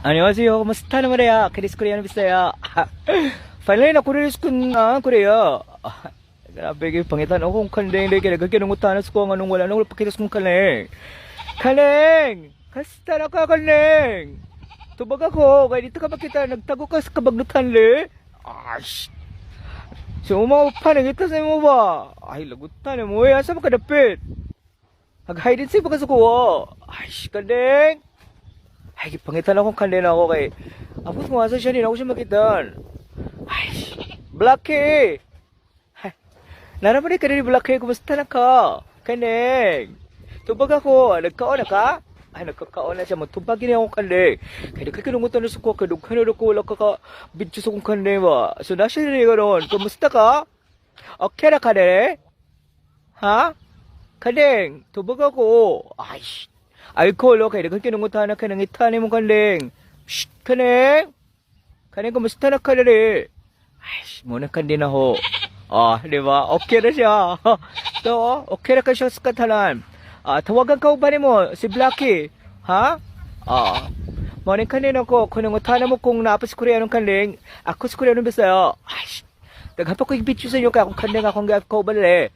안녕하세요. Kumusta naman ya? Chris Koreano Bisaya. Finally, nakuris ko na Korea. Ah, grabe kay pangitan ako kung kandeng day kay nagkinungutanas ko ang anong wala nang pakitas kong kaleng. Kaleng! Kasta na ka, kaleng! Tubag ako, kay dito ka makita, nagtago ka sa kabagnutan le. Ay, shit. So, umaw pa, nangita sa imo ba? Ay, lagutan mo eh, asa ba kadapit? Nag-hide and seek pa ka sa kuwa. Ay, shit, kandeng! Ay, pangitan akong kandeng ako kay abot mo asa siya, hindi na ako siya makitan. Ay, Blackie! Ay, naraman ka rin, Blackie, kumusta na ka? Kaneng! Tubag ako, nagkaon na ka? Ay, nagkakaon na siya, magtubag gini akong kandeng. Kaya nagkakinungutan na sa kuwa, kadughan na ko, wala ka ka, video sa kong kandeng ba? So, nasa rin ka noon, kumusta ka? Okay na ka din? Ha? Kandeng, tubag ako. Ay, shh. Ay, ko, kay nagkakinungutan na ka, nangitan mo kandeng. Shh, kandeng! Kandeng, kumusta na ka dali? Ay, muna kandeng ako. Ah, di ba? Okay na siya. So, okay na ka siya sa katalan. Ah, tawagan ka ba mo si Blackie? Ha? Ah. Morning kandeng ako. Kung nangutana mo kung naapas Koreanong kandeng, ako sa Koreanong Bisaya. Ay, daghan pa ko i-video sa inyo kaya akong kandeng akong kauban eh.